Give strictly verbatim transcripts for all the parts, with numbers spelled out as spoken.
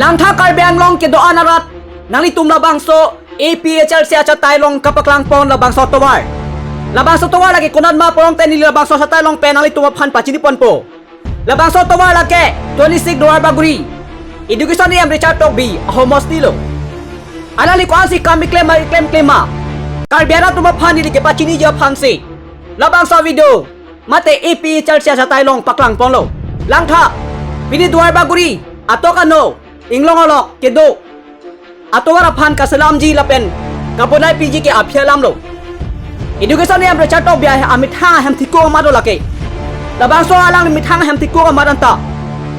Langtha Karbi Anglong kedo-an arat, nanglitum labangso A P H L C achatai along kapaklang pon labangso tovar. Labangso tovar lake konat ma pulote neli labangso achatai along pen nanglitum aphan pachini ponpo. Labangso tovar lake twenty-six Duarbagori, Education E M Richard Tokbi ahomosti lo. Alangli ko-ansi kam keklem ma, keklem klem ma, Karbi arat atum aphan neli kepachiniji aphansi labangso video mate A P H L C achatai along paklang ponlo. Langtha, pini Duarbagori, atok ano, inglong alok kedo atovar aphan kaselamji lapen kabonai piji ke aphi alam lo. Education E M Richard Tokbi amethang ahem thikok amat do lake. Labangso alang methang ahem thikok amat anta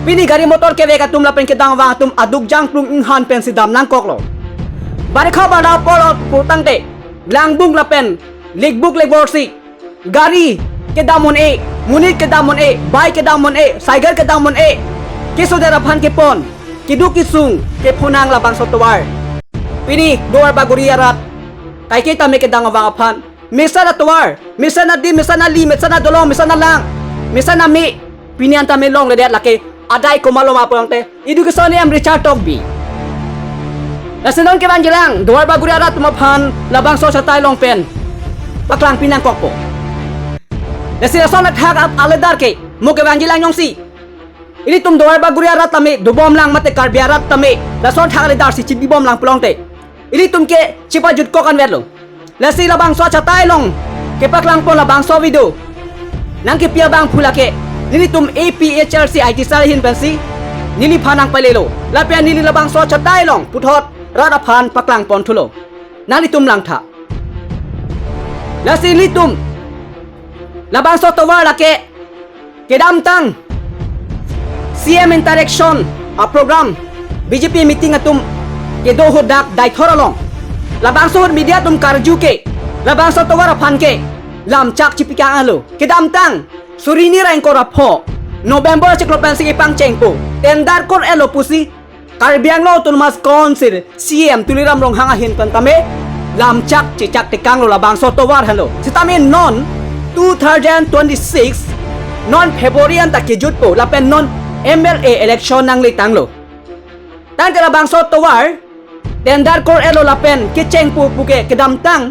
pini gari motor kevek atum lapen kedamvang atum aduk jangplung inghan pensi dam nangkoklo. Barikha bada apor putangte, langbuk lapen likbuk likborsi, gari kedam un-e, monit kedam un-e, bike kedam un-e, cycle kedam un-e, kesodet aphan kepon, keduk kesung kephonang labangso tovar. Pini Duarbagori arat kaike tame kedamvang aphan, mesen atovar, mesen adim, mesen ali, mesen adolong, mesen alang, mesen ame, pini anta me longledet lake. Adai komatlo ma pulote Education E M Richard Tokbi. Lasi non kevangjilang Duarbagori arat atum aphan labangso achatai along pen paklang pon nangkokpo. Lasi lason athak aledar ke mo kevangjilang jongsi ilitum Duarbagori arat tame dobomlang mate Karbi arat tame lason athak aledarsi chibibomlang pulote ilitum ke chipajutkok anvetlo. Lasi labangso achatai along kepaklang pon labangso video nangkepi abangphu lake nelitum A P H L C I T cell ahin pensi neliphan nangpalelo. Lapen neli labangso achatai along puthot rat aphan paklang ponthulo. Nanglitum langtha. Lasi nelitum labangso tovar lake kedamtang C M interaction aprogram B J P meeting atum kedo ahut dak Deithor along labangso ahut media atum karju ke labangso tovar aphan ke lamchak chipikang alo. Kedamtang suri hini ra ingkoi ra pho November achiklo pensi kepangchengpo, tender kor-etlo pusi Karbi Anglong Autonomous Council C E M Tuliram Ronghang ahin pen tame lamchak chechak tekanglo labangso tovar henlo. Sitame non two thousand twenty-six, non February anta kejutpo lapen non M L A election nangletanglo. Tangte labangso tovar tender kor-etlo lapen kechengpo puke kedamtang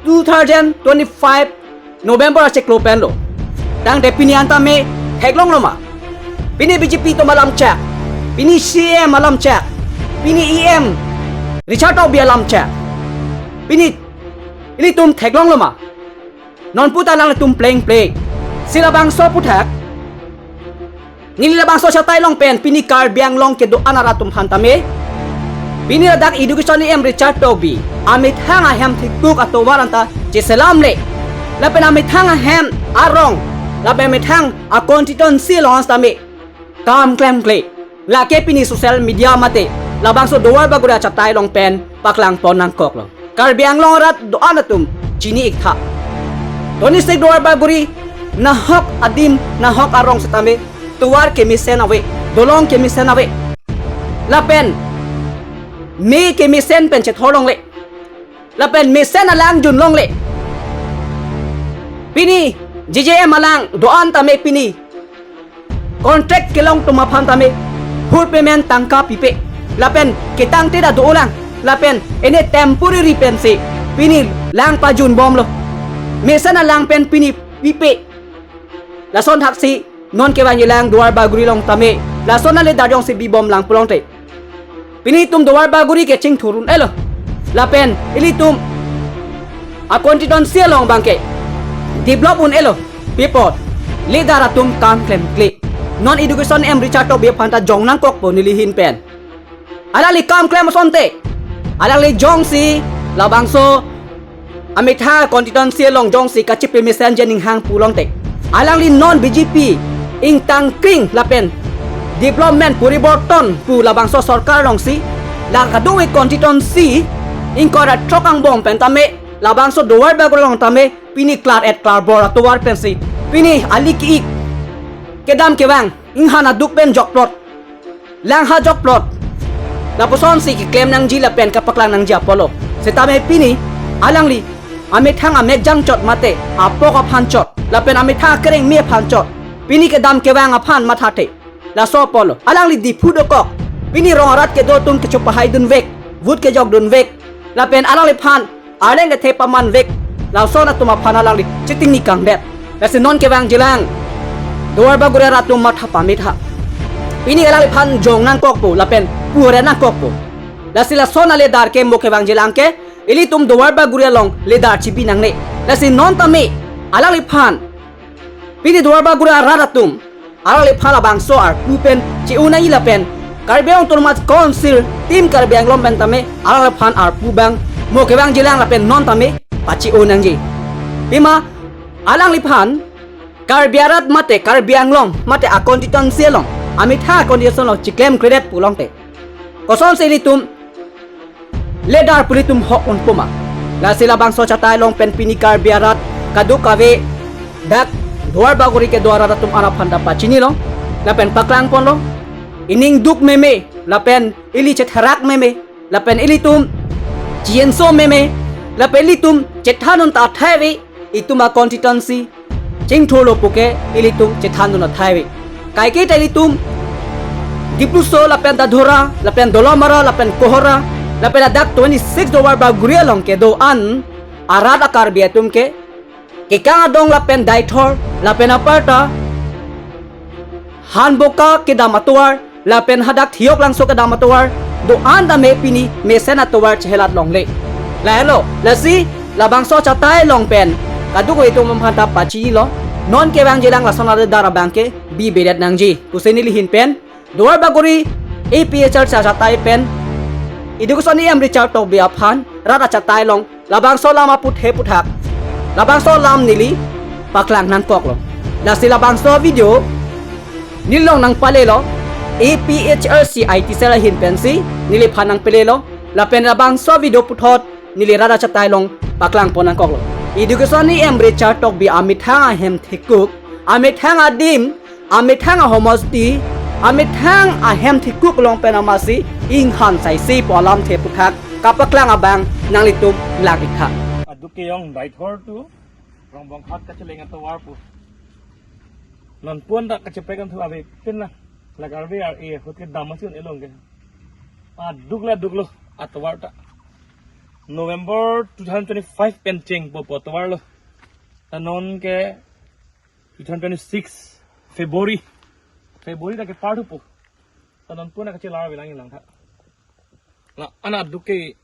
two thousand twenty-five November achiklo penlo. Tangte pini anta me theklonglo ma? Pini B J P atum alamchak, pini C E M alamchak, pini E M Richard Tokbi alamchak, pini ilitum theklonglo ma? Non puta alanglitum plengple. Si labangso aputhak neli labangso achatai along pen pini Karbi Anglong kedo-an arat atum aphan tame, pini ladak Education E M Richard Tokbi amethang ahem thikuk atovar anta cheselamle, lapen amethang ahem arong, lapen amethang a constituency along tame kam klemkle. Lake pini social media mate labangso Duarbagori achatai along pen paklang pon nangkoklo. Karbi Anglong arat do-an atum chini-iktha. Twenty-six Duarbagori nahok adim nahok arong setame tovar kemesen ave, dolong kemesen ave, lapen me kemesen pen chethor longle, lapen mesen alang junlongle. Pini J J M alang do-an tame pini contract kelong atum aphan tame full payment tangka pipe. Lapen ketangte ta dolang. Lapen ene temporary pensi pini lang pajunbomlo. Mesen alang pen pini pipe. Lason thaksi non kevangjilang Duarbagori along tame lason aledar jongsi bibomlang pulote pini itum Duarbagori ke chingthur un-elo. Lapen ilitum a constituency along abangke develop un-elo. Pi apot leader atum kam klemkle. Non Education E M Richard Tokbi aphan ta jong nangkokpo neli ahin pen. Alangli kam klem asonte, alangli jongsi labangso amethang constituency along jongsi kachipemesen je ninghang pulote, alangli non B J P ingtang kring lapen development poriborton pu labangso sorkar alongsi la kadokave constituency ingkoi ra throk angbong pen tame labangso Duarbagori along tame pini klar-et klarbor atovar pensi pini ali ki-ik kedam kevang inghan aduk pen jokplot, langha jokplot, lapusonsi keklem nangji lapen kapaklang nangji apotlo. Setame pini alangli amethang amek jangchot mate apok aphan chot lapen amethang akereng me aphan chot, pini kedam kevang aphan mathathe. Laso apotlo alangli Diphu dokok, Pini rong arat kedo atum kechopahaidunvek, vote kejokdunvek, lapen alangliphan arleng kethe pamanvek, lason atum aphan alangli chetingni kangdet. Lasi non kevangjilang Duarbagori arat atum matha pametha. Pini alangliphan jong nangkokpo lapen pura nangkokpo. Lasi lason a-leader ke mo kevangjilang ke, ilitum Duarbagori along leader chibi nangne. Lasi non tame alangliphan pini Duarbagori arat atum alangliphan labangso arpu pen che-o nangji lapen Karbi Anglong Autonomous Council Team Karbi Anglong pen tame alangliphan arpu abang mo kevangjilang lapen non tame pache-o nangji. Pima alangliphan Karbi arat mate Karbi Anglong mate a-constituency along, amethang a-constituency along chiklem kredetpo longte, kosonsi ilitum leader pu ilitum hok unpo ma? Lasi labangso achatai along pen pini Karbi arat kadokave dak Duarbagori kedo arat atum aphan ta pachinilo lapen paklangponlo. Ining duk meme lapen ili chetherak meme lapen ilitum chinso meme lapen ilitum chethandun ta athai ave, itum a-constituency chingthurlo puke ilitum chethandun athai ave. Kaike ta ilitum Dipluso lapen Dadhora lapen Dolamara lapen Kohora lapen ladak twenty-six Duarbagori along kedo-an arat a-Karbi atum ke Kekang Adong lapen Deithor lapen aparta Hanboka kedam atovar lapen hadak Thioklangso kedam atovar do-an tame pini mesen atovar chehelat longle. Lahelo, lasi labangso achatai along pen kadokave atum aphan ta pachinilo. Non kevangjilang lason a-leader abang ke bibedet nangji pusi neli ahin pen Duarbagori A P H L C achatai pen Education E M Richard Tokbi aphan rat achatai along labangso alam aputhe aputhak, labangso alam neli paklang nangkoklo. Lasi labangso video nelilong nangpalelo, A P H L C I T cell ahin pensi neliphan nangpalelo. Lapen labangso video puthot neli rat achatai along paklangpon nangkoklo. Education E M Richard Tokbi amethang ahem thekuk, amethang adim, amethang ahomosti, amethang ahem thekuk along pen amatsi inghan saisi pu alamthe aputhak kapaklang abang nanglitum langtha. Aduk kejong Deithor to Rongbonghat kacheleng atovar pu. Non pon ta kachepek an thu ave pin na. La Karbi ar-e ahut kedam amatsi un-e long ke. Aduk la duklo atovar ta. November two thousand twenty-five pen chengpo pu atovar lo. Ta non ke two thousand twenty-six February. February ta kepar thupo. Ta non pon ta kachelar avelang langtha. La ana aduk ke